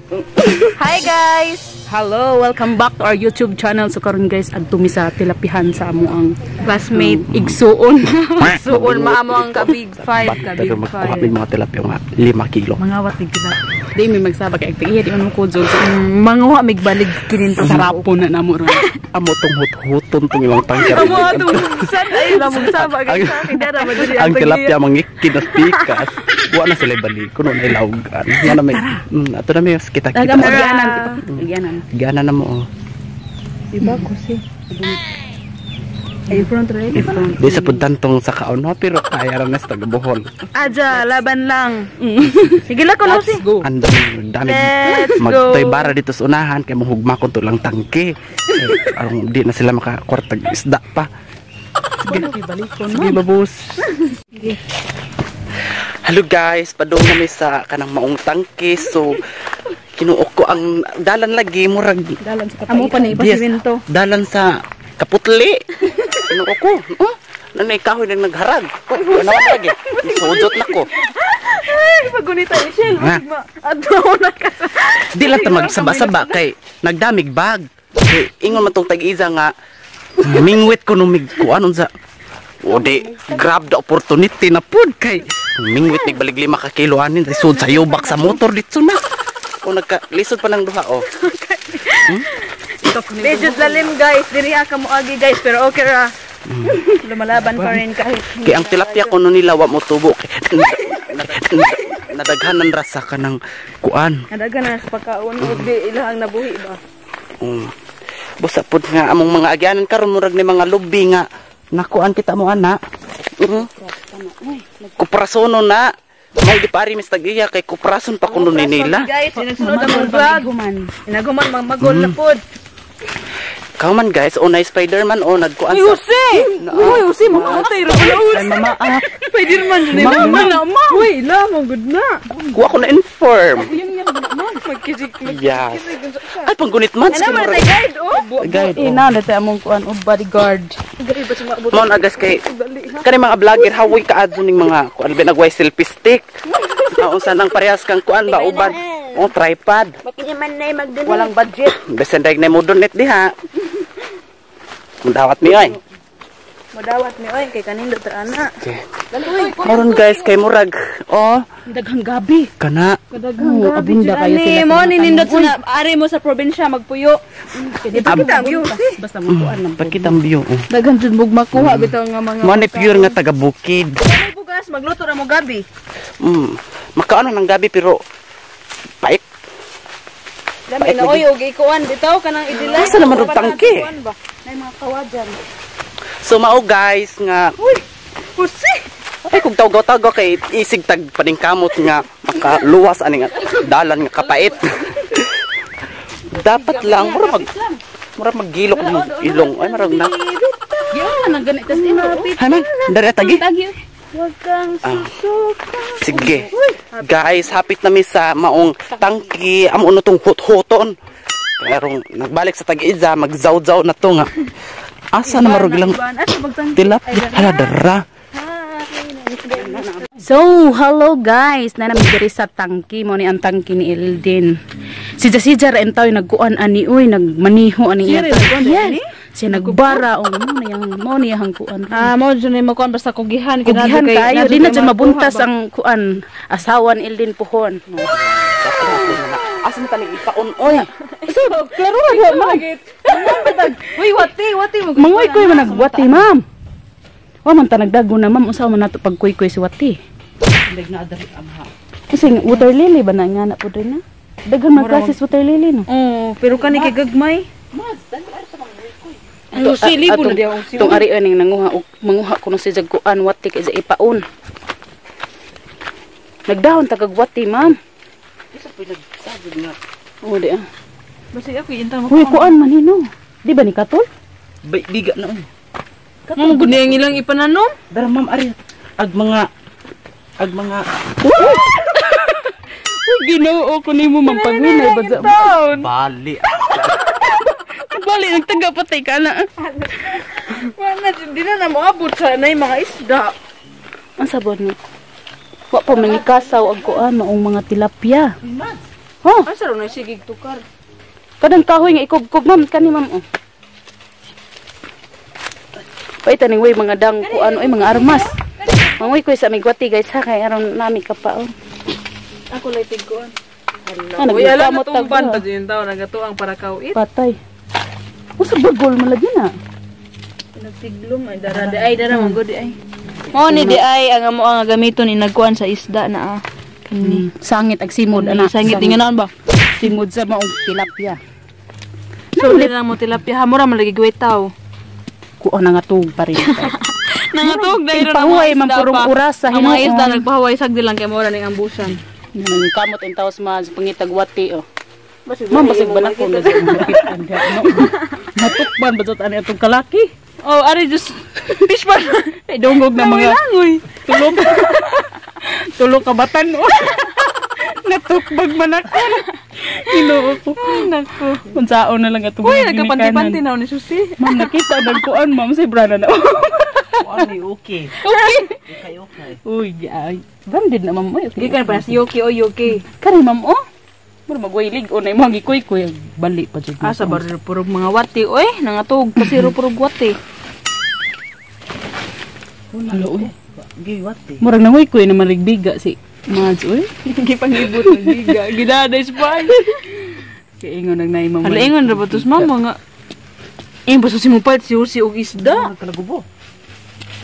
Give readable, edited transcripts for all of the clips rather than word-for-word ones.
Hi guys! Hello, welcome back to our YouTube channel. So karon guys, adto mi sa tilapihan sa amo ang Classmate. Igsuon. Suon maamo ang ka big five, ka big Pero magkuha five. mig mga tilapia mga 5 kilo. Mga wat ni gila. Di mi magsaba kay agtiiya di man mo kudjol. So, Manguha mig balig kinin to sa sarapon na namo ron. Amo tong hut-huton tong ilang tangker. Amo atong san ay lamog saba guys. Kaya ra man diri Ang tilapia mangikin na pikas. Wa na sila balik kuno na ilawgan. Nga na may ato na may kita kita. Daga mo agyanan, agyanan. Gana na mo. Oh. Iba ko si. Ay front right. Di sa puntan tong sa kaon no, pero kaya ra nas taga Bohol. Aja, laban lang. Sige lang kuno si. Let's go. Ang dami, dami. Let's go. Magtoy bara dito sa unahan kay mohugma kon to lang tangke. Eh, arong di na sila makakwartag isda pa. Sige, balikon. Sige, babus. Hello guys, padung na mi sa kanang maong tangke. So kinuok ko ang dalan lagi murag Dalan sa Amo pa na iba Yes, simento. dalan sa kaputli. Kinuok ko. Oh, nanay kahoy nang nagharag. Ano lagi? Sujot na ko. Ay, pagunita ni Shell. Ha? Adto na ka. Di lang ta magsaba-saba kay nagdamig bag. Kay ingon man tong tag-iza nga mingwit ko numig kuan unsa. O di grab the opportunity na pud kay mingwit mig balig 5 ka kilo anin sud sa yubak sa motor dito na. O nagka lisod pa ng duha oh. Medyo lalim guys, diri ka mo agi guys, pero okay ra. Lumalaban pa rin kahit Kay ang tilapia kuno nila wa mo tubo kay nadaghanan rasa ka ng kuan. Nadagan na sa pagkaon ug di ilahang nabuhi ba. Busa pud nga among mga agyanan karon murag ni mga lubi nga nakuan kita mo ana. Kuprasono na. May di pari mis tag-iya kay kuprason pa kuno ni nila. Guys, sinagsunod ang mga vlog. Inaguman mga magol na pod. Kaw man guys, unay Spider-Man o nagkuan Uy, sa Jose! Uy, Jose, mamatay ra pala Ay mama ah, Spider-Man jud nila. Man na ma. Uy, ila mo good na. kuha ko na inform. Magkisig. Yes. Ay panggunit man Ano man tay guide oh? Guide. Oh. Ina na tayo among kuan og bodyguard. Gari ba siya maabot? Mon agas kay kani mga vlogger hawoy kaadto ning mga kuan ba nagway selfie stick. Unsa nang parehas kang kuan ba uban? Oh, tripod. Walang budget. Bisan daig na mo donate diha. Mudawat mi ay. Modawat mi oy kay kanindot ra ana. Okay. Karon guys kay murag oh Daghang gabi. kana Kadaghang Oo, abunda kayo sila sa Mo mga ninindot sa ari mo sa probinsya magpuyo. Ipakita ang view. Basta mo kuan lang. Pakita ang view. Oh. Daghan jud mog makuha bitaw nga mga Mo ni pure nga taga bukid. May bugas magluto ra mo gabi. Makaano ng gabi pero pait. Dami na oy og ikuan bitaw kanang idilay. Asa naman og tangke? May mga kawadyan. So mao guys nga Uy, pusi. Ay kung tawgaw-tawgaw kay isig tag paningkamot nga makaluwas ani nga dalan nga kapait. Dapat lang mura maggilok ng ilong ay marag na. Giyon na ganit tas ino. Hay man, dara tagi. Tagi. Wag kang susuka. Sige. Guys, hapit na mi sa maong tangki amo na tong hot-hoton. Pero nagbalik sa tag-iza, magzaw-zaw na to nga. Asa na marug lang Asa magtangki? tilapia? Hala dara. So, hello guys. Na namin diri sa tangki mo ni ang tangki ni Eldin. Si Jasija ra tayo nagkuan ani uy, nagmaniho ani iya. Yes. Siya nagbara o mo na yang mo niya ang kuan. Ah, mo jud ni makuan basta kugihan Kugihan kayo, di na dyan mabuntas ang kuan asawa ni Eldin puhon. Asa na tanig ipaon oy. So, klaro ra ma'am. Uy, wati, wati mo. Mangoy koy man nagwati ma'am. Wa man ta nagdago na ma'am unsa man nato pagkuy-kuy si wati. Kasi nga, water lily ba na nga na po rin na? Daghan man klase water lily no. Oh, pero kani kay gagmay. Ay, sili po na diya ang Tong ari aning nanguha og manguha kuno si jagkuan wati kay sa ipaon. Nagdahon tagag wati ma'am. Isa po nagsabog nga. Oh di ah. Basta ako intang Uy kuan man hino. Di ba ni katol? Biga na oy. Mo gud ang ilang ipananom. Dara ma'am ari ag mga Uy Ginoo ko nimo ma'am paghinay ba sa bali. Bali nagtaga patay ka na. Wala di na na moabot sa nay mga isda. Ang sabon ni. Wa pa man ikasaw ang kuan maong mga tilapia. Ha? Asa ro na sige tukar. Kanang kahoy nga ikubkob ma'am kani ma'am oh. Paita ning way mga dang ko ano ay mga armas. Mangoy ko sa migwati guys ha kay aron nami ka pa oh. Ako lay tigkuan. Ah, Uy, ala nagkamot natumban tag- pa din tao nagatuang para kawit. Patay. Usa bagol man lagi na. Nagtiglom ay dara di ay dara man gud di ay. Mao ni di ay ang amo ang gamiton inagkuan sa isda na ah. Kani. Sangit ag simod ana. Sangit tinganon ba? Simod sa maong tilapia. So di lang mo tilapia ha mura man lagi gwetaw. Kuo na nga tug pa rin. Nangatog dahil Pahuway man purong oras sa Ang mga isda hinuon. nagpahuway sagdi lang kay mura ning ambusan. Nang kamot in taos ma pangitag wati oh. Ma'am basig ba na ko na Natukban ba jud ani atong kalaki? Oh, ari just fish pa. Ay dungog na mga Langoy. tulog. Tulog ka batan oh. Natukbag man ako. Ginoo ko. Nako. Unsaon na lang atong Uy, mga nagkapanti-panti ginikanan. na ni Susi. Ma'am nakita nagkuan ma'am si Brana na. Kuan okay. Okay. Okay, okay. Uy, ay. Branded na ma'am. Uy, okay. Gikan pa si Yuki o Yuki. Kani ma'am oh. Mura magwailig o na imong gikuy-kuy bali pa jud. Asa ba ro purog mga wati oy, nangatog kasi ro purog wati. Hala uy. Giwati. Murag nangoy kuy na marigbiga si Mads uy. Gipangibot ng giga, gidaday sa Kay ingon nag naay ma'am. Hala ingon ra ba tos mama nga. Eh basta si mo palit si Susi og isda. Kalagubo.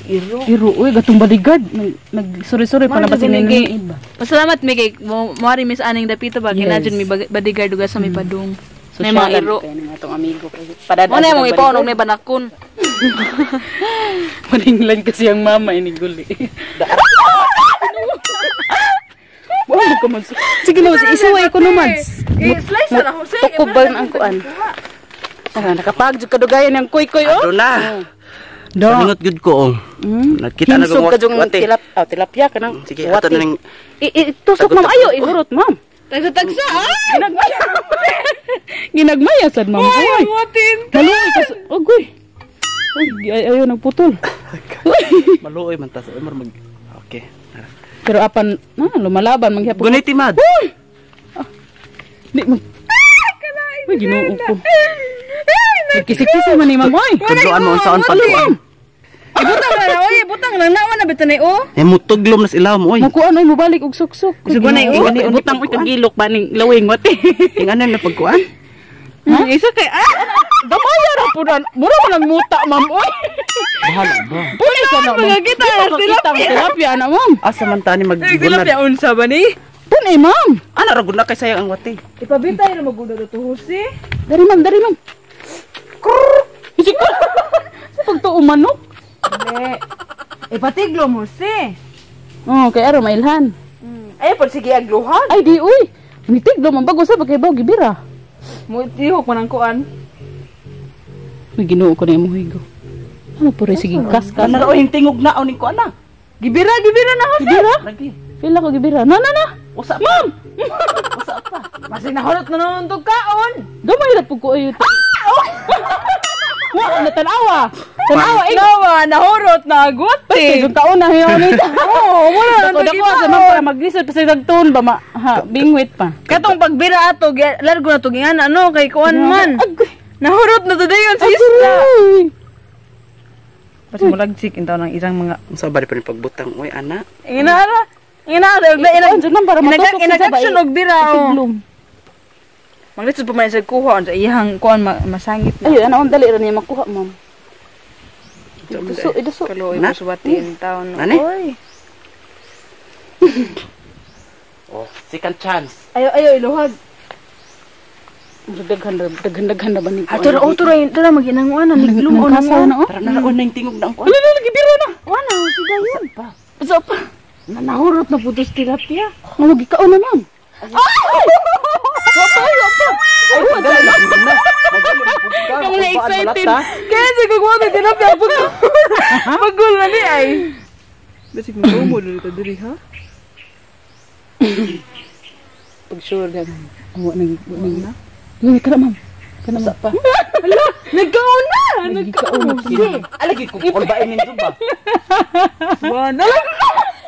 Iro. Pero uy gatong bodyguard nag, nag sorry pa na ba Mara, si kay- iba. Pasalamat mi kay moari mis aning dapita ba Yes. kinadyon mi bodyguard uga sa may padung. So, May mga iro. Kay nga atong amigo kay padada. Mo na mong ipaon og may banakon. Paninglan kasi ang mama ini guli. Wow, ka man. Sige na, isuway ko naman. I-slice na Jose. Tukob ba ang kuan? Ah, nakapag jud kadugayan ang kuy-kuy oh. Ado na. Do. Kamingot gud ko oh. Nakita na Himsog kong ka jung wati. tilap, oh, tilapia ka nang. Sige, ato na ning Itusok ma'am ayo, ihurot ma'am. Tagsa-tagsa ah. Ginagmaya. Ginagmaya sad ma'am. Uy. Watin. Maluoy ka sa Agoy. Uy, ay, ayo nagputol. Maluoy man tas umar mag. Okay. Tara. Pero apan, ah, lumalaban manghapon. Guniti mad. Di mag. Uy, Ginoo ko. Nagkisik-kisik man ni ma'am oy. Tudloan mo unsaon pagkuan. Ibutang na oy, ibutang lang naman na bitanay oh. Eh mutuglom nas ilaw mo oy. Mukuan oy mobalik og suksok. Isog na, Ginoo. oy. Butang oy kagilok ba ning lawing wati. Ing ano na pagkuan? Ha? Isa kay ah. Gamaya ra pud an. Mura man ang muta ma'am oy. Bahala ba. Pulis na ma'am. Mga kita, Kita ang tilapia na ma'am. Asa man tani Ay, maggunad. tilapia unsa ba ni? Pun eh ma'am. Ana ra gud na kay sayang ang wati. Ipabitay ra magudo to Jose. Dari ma'am, dari ma'am. Krrr. Isig ko. Sa pagtuo manok. Dili. Ipatiglo mo Jose. Oh, kay aro mailhan. Ay pud sige agluhan. Ay di uy. Mitig do man bago sa pagkaibaw gibira. Mo tihok man ang kuan. Uy, Ginoo ko na imong higo. Ano po rin sige kas kas. Kana ra oy tingog na ning kuan na. Gibira, gibira na Jose. Gibira? Lagi. Pila ko gibira. Na na na. Usa Ma'am. Usa pa. Masig nahurot na naman tog kaon. Gamay ra po ko ayo. Wa na tan-awa. Tan-awa eh. Nawa, nahurot na agot Basta eh. yung taon na hiyaw nito. Oo, wala na Dako dako sa ma'am para maglisod pa sa tagtuon ba ma ha, bingwit pa. Katong pagbira ato, largo na to gingan ano kay kuan man. Agoy. Nahurot na to dayon sa isla. Agoy. Basta mo lagsik intaw ng isang mga Unsa ba rin pagbutang oy ana? Inaara. Inaara og Ay, dyan lang para matusok sa sabay. Inagaction og bira oh. Tiglom. Maglisod pa man sa kuha sa iyang kuan masangit na. Ayo, ana ang dali ra niya makuha, ma'am. Iduso, iduso. Kaluoy Na? mo suwati in taon. Nani? Oy. Oh, second chance. Ayo ayo iluhag. Daghan daghan daghan na ba ni? Ato ra auto ra ito ra maginanguan na niglum Nang kasa na oh. Tara na ra oy ning tingog na ang kuan. Wala na lagi biro na. Wala si dayon. Pa. Sa pa. Na nahurot na putos tilapia. Ano gikaon na ma'am? Wa pa, wa pa. Ay, wa dyan. Kamu na excited. Kaya si kukuha na tilapia pag pagul na ni ay. Basig mo mo dito diri ha. Pag sure gan. Wa nang wa nang. Dili ka na ma'am. Kana ma'am. pa. Hala, nagkaon na. Nagkaon na. Alagi ko kon ba inin ba? Wala.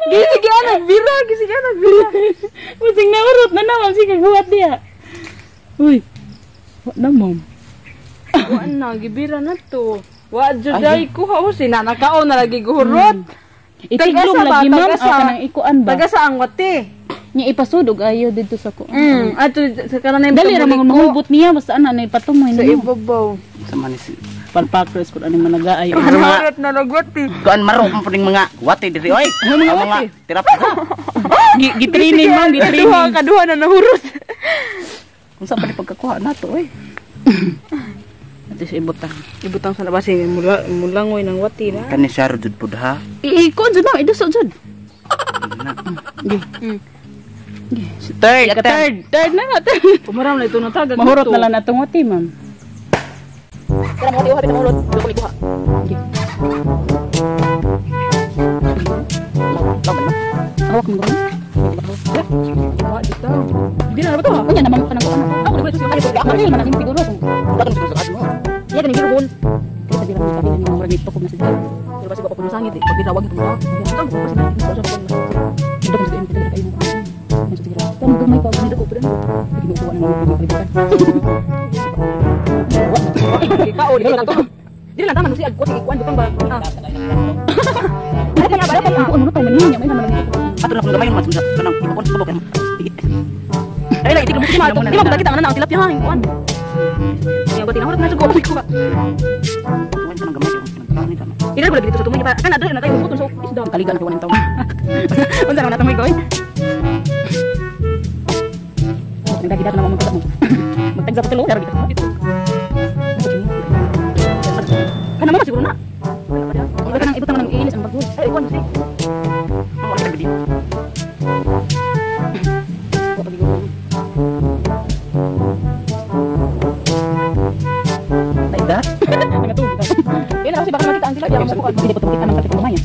Gisi anak bira, gisi anak bira. Musing naurot na naman si kaghuwat diha. Uy. Wa na ma'am. Wa na gibira na to. Wa jud ay kuha o sinanakaon na lagi guhurot. Itiglom lagi ma'am, kanang ikuan ba? Taga sa ang wati. Nya ipasudog ayo didto sa kuan. Ato sa kanan dali ra man mahubot niya basta ana na ipatumoy sa niyo. Ibabaw. Sa man si Palpakers pud ani managaay. Hurot na lagwati. Kuan maro man puning mga wati diri oy. Mga wati. Tirap ka. Gi-training ma'am, gi-training. Kaduha na nahurot. Unsa pa ni pagkakuha nato oy? Ate sa ibutang. Ibutang sa labas mulangoy ng wati na. Kani siya ro jud pud ha. Ikuan jud ma'am, idusok jud. Gi. Third, Third na na. Third. Kumaram na ito na tagag. Mahurot na lang natong wati ma'am. Kaya mo wati mahurot, wala ko ikuha. Gi. Hawak mo gano'n? Wa dito. Hindi na ba to? Unya naman ka nang kuan. Ako di ba siya man ang siguro kung Iya kan giro kita bilang tapi ni murag nito na siguro. Pero basi ko sangit eh. Pag tinawag ito mo. Tang ko kasi Hindi ko sa kayo mo. Tang gamay pa ko pero kinukuha na naman ko kalibutan. Ikaw di lang to. Dili lang taman si agko ikuan butang ba. Ay ba ba ano to maninya may naman nito. Ato na kung gamay man sa kanang ipakon sa kabok. Ay lang itig mo di ma kita ang tilapia ha ikuan. Yang ko tinahurot na ko ko. Kuan kanang gamay yung ni tama. Ila ko lagi dito sa tumoy pa. Kana dali na tayo buton sa isda. Kaligan ko ning tawo. Unsa man na ko eh? Nagdagidat na mo mo. Magtagsa pa tulo dito. Kana mo siguro na. Iba ka nang ibutang nang iinis ang bagol. Ay ikuan si. Mo ka gidi. Wa pa giguro. Like that? Nangatug. Ila kasi baka makita ang tilapia mo ko. Hindi pa tumikita ng kapit mamaya.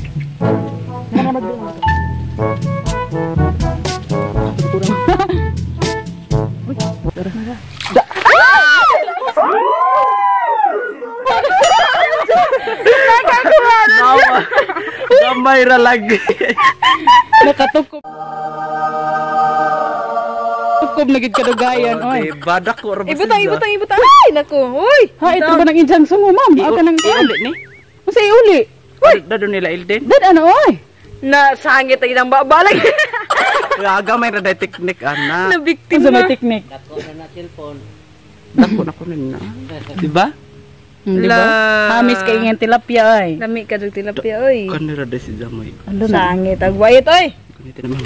Gamay ra lagi. Nakatukob. Tukob na gid kadugayan oy. Badak ko ra ba. Ibutang ibutang ibutang. Ay nako. Uy. Ha ito ba nang injang sungo ma'am? Aka nang Iuli ni. Unsa iuli? Uy, dado nila ilden. Dad ano oy? Na sangit ang ilang babalag. Gamay ra day teknik ana. Na biktima. Unsa may teknik? Dako na ko nina. Di ba? Di ba? Hamis kay nga tilapia ay. Lami ka jud tilapia oy. Kani ra day si Jamoy. Alo na. Sangit ag wayit oy. Kani naman.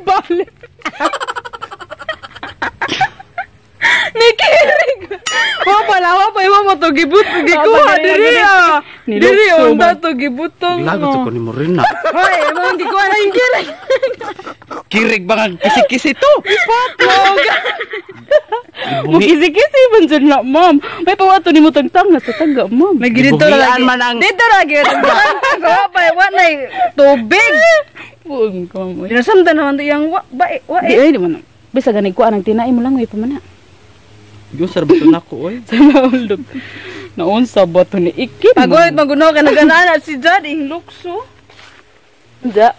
Balik. Nikirig. Wa pala wa pa imo mo to gibut gikuha diri ah. Diri unta to gibutong. Lagot ko ni Morena. Hoy, imo ang gikuha na yung kirig. Kirig ba nga kisi-kisi to? Patlog. Mukisi-kisi man dyan na, ma'am. May pawato ni mo tagtang na sa taga, ma'am. Lagi dito lagi. Dito lagi. Wa pa wa na tubig. Buong ka, ma'am. Dinasamdan naman to yang wa ba wa. Di ay di man. Bisa gani kuan ang tinai mo lang way pa man na. Yung sar bato na ko oy. Sa naulog. Naunsa ba to ni Ikin? Pagulit magunaw ka naganana si Jad ing lukso. Ja.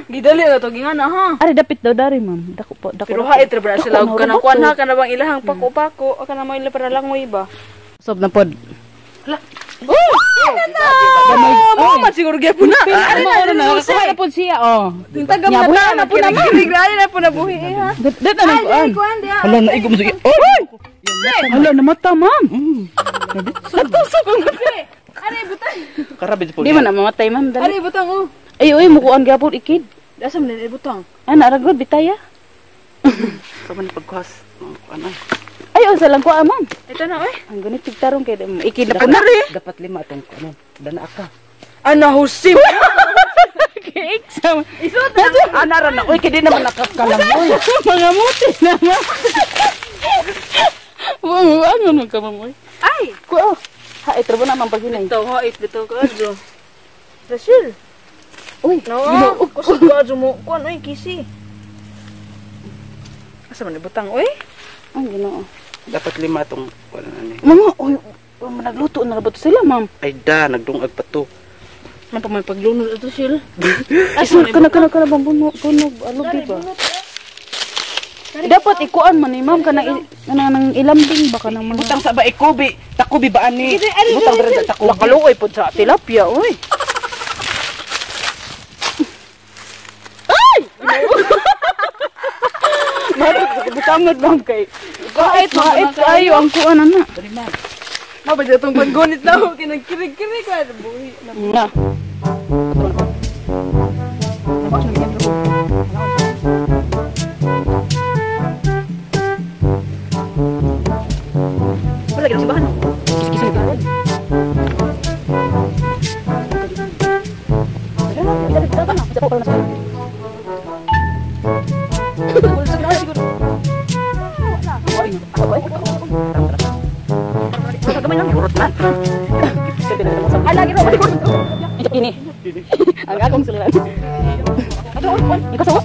Gidali na to gingana ha. Ari dapit daw dari ma'am. Dako po, dako. Pero ha itra bra sila og kanang kuan ha kana bang ilahang pako-pako kana mo ila para langoy ba. Sob na pod. Hala. Oh! Mo man siguro gyapon na. Ari na na nakakuha na pod siya oh. Tagam na ta na po na kirig na po na buhi ha. Dat na kuan. Hala na igom sige. Oh! Hala na mata ma'am. Natusok ang mata. Ari butang. Karabi po. Di man na mamatay ma'am dali. Ari butang oh. Ay uy mukuan gyapon ikid. Asa man ni butang? Ana ra gud bitaya. Sa man pagkuhas. Ano? Ay unsa lang kuha ma'am. Ito na oy. Ang ganit tigtarong kay ikid na po na. Dapat lima atong ano. Dana ka. Ana husim. Exam. Isod na. Ana ra na oy kay di naman nakakalangoy. Mga muti na ma'am. Wow, ano man ka ma'am oy. Ay. Kuha. Ha ito ba naman paghinay? Bitaw ha it bitaw ka adyo. Rachel. Uy, No, kusog ka adyo mo. Kuan oy kisi. Asa man ibutang oy? Ang Ginoo. Dapat lima atong kuan ani. Mga oy, Nagluto na ba to sila, ma'am? Ay da, nagdungag pa to. Man pa may paglunod ato sila. Ay, kana kana kana bang bunog bunog alubi ba? Dapat ikuan man ni ma'am kana nang ilambing ba kanang mga Butang sa ba ikubi, takubi ba ani? Butang dere sa takubi. Nakaluoy pod sa tilapia, oy. Ay! Butangot ma'am kay. Kahit mait kayo ang kuan ana. Dali ma'am. Mabay atong paggunit na ako kinagkirig-kirig ka buhi. Na. Wala gyud sibahan. Kis-kis na. Ini. Ang akong suliran. Ikaw sawa?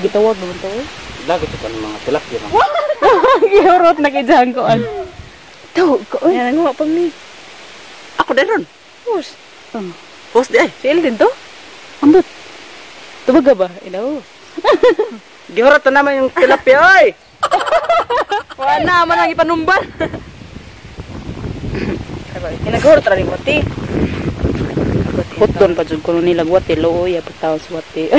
Gitawag naman to. Lagi to kan mga tilapia. Gihurot na kay Jan ko an. Taw ko. Yan ang pa mi. Ako din ron. Hus. Hus di ay. Si Elden to? Ambot. Tubaga ba? Ilaw. Gihurot na naman yung tilapia oy. Wala na man ang ipanumban. Kinagurot ra rin wati. Hotdon pa jud kuno nila wati looy pataw sa wati.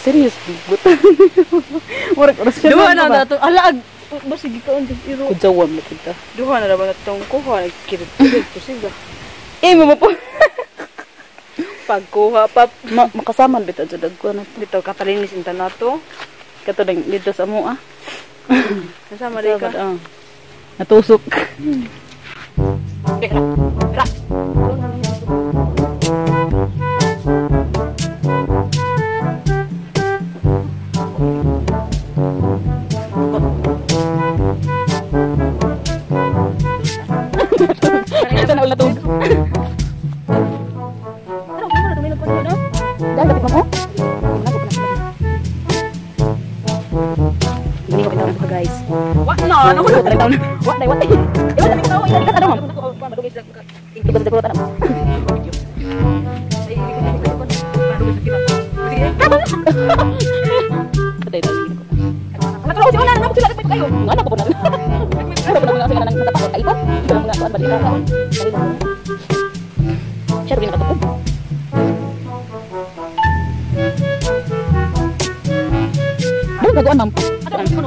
Serious bugot. Murag oras siya. Duha na ato. Ala ba sige kaon iro. Kujawan mo kita. Duha na ra ba atong kuha nagkirit-kirit to siga. Eh mo po. Pagkuha pa makasaman bitaw jud ko na to. Dito katalinis inta nato. Kato dang dito sa mo ah. Kasama rin ka. Natusok. Ra. Ito na ulit ito. Dahil kapit mo? Hindi ko pinawag ko guys. What na? Ano ko na? What na? What na?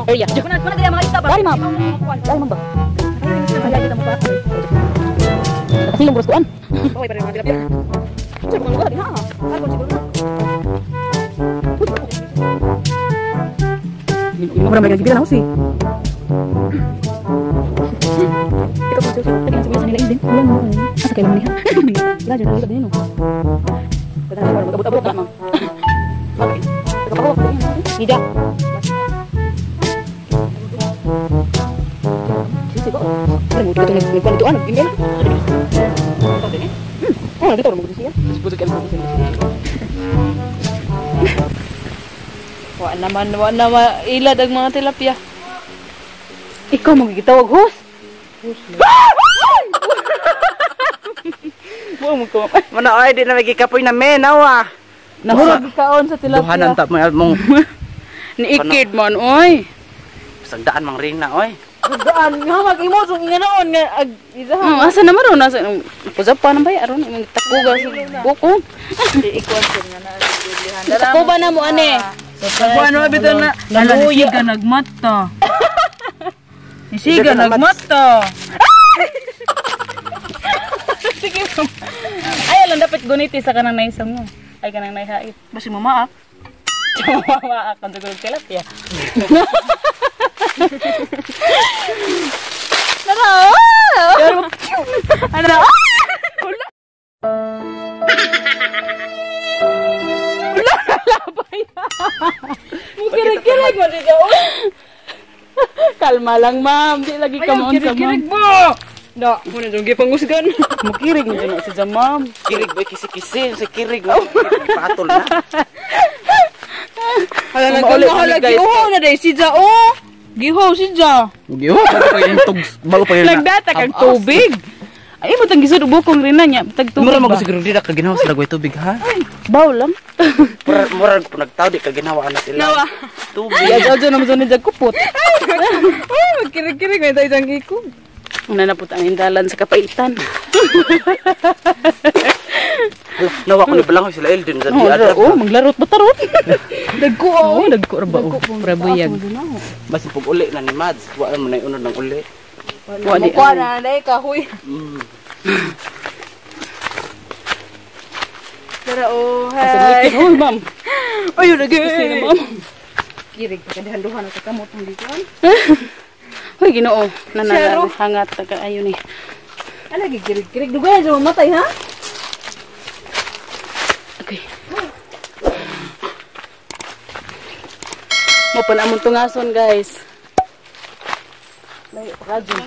Area. Dari ma'am. Dari ma'am ba? Kasilong boros kuan. Tidak. Wa naman, wa naman ilad ang mga tilapia. Ikaw magigitawag host. Wa mo ko. Mana ay di na magikapoy na menaw ah. Nahurog kaon sa tilapia. Duhanan ta mo mong Niikid man oy. Sagdaan mang Rina oy. Daan nga mag-imo sung inganoon nga ag isa. Asa naman ron nasa pusa pa nang bay aron imong takuga sa buko. Ikuan sir nga na. Takuba na mo ane. Kuan mo bitaw na. Naluya ka nagmata. Isiga nagmata. Sige ma'am. Ay alam dapat guniti sa kanang naisang mo. Ay kanang naihait. Basi mamaak. Mamaak ang dugog tilapia. Nara. Ano? Mukirig-kirig mo dito. Kalma lang ma'am, di lagi ka mo unsa ma'am. Kirig mo. Da, muna jung gipangusgan. Mukirig mo dyan si ma'am. Kirig boy kisi-kisi sa kirig mo. Patol na. Hala Maulit nagkamahala ulit, guys. giuhaw na day si Ja oh. Gihaw si Ja. Giho, bago pa yung tugs, bago pa yung Nagdata kag tubig. Ay mo tang gisud bukong rin na niya, tag tubig. Mura ba? mo siguro di na kaginawa sa lagway tubig ha. Baw lang. Mura mura ko nagtaw di kaginawa na sila. Nawa. Tubig. Ya jauh naman sa kupot. Oh, magkirig-kirig may tayo jang ikog. Una na po ang indalan sa kapaitan. Hala, nawa ko ni balangoy sila Elden sa Oh, di ada. oh, maglarot ba tarot? Dagko oh. Oh, dagko ra ba oh. Prabuyag. Basin pag uli na ni Mads, wa man na unod ng uli. Wa di. Mukha na day kahoy. Dara oh, hi. Hi. Oh, ma'am. Ay, lagi. Kasi na ma'am. Kirig pagkadahan-duhan sa kamot ang gikuan. Hoy, Ginoo. Sero. Nanana hangat ka ayo ni. Ala kirig-kirig dugay sa mamatay ha. Okay. Mo pa na among tungason, guys. Layo pa kadyo.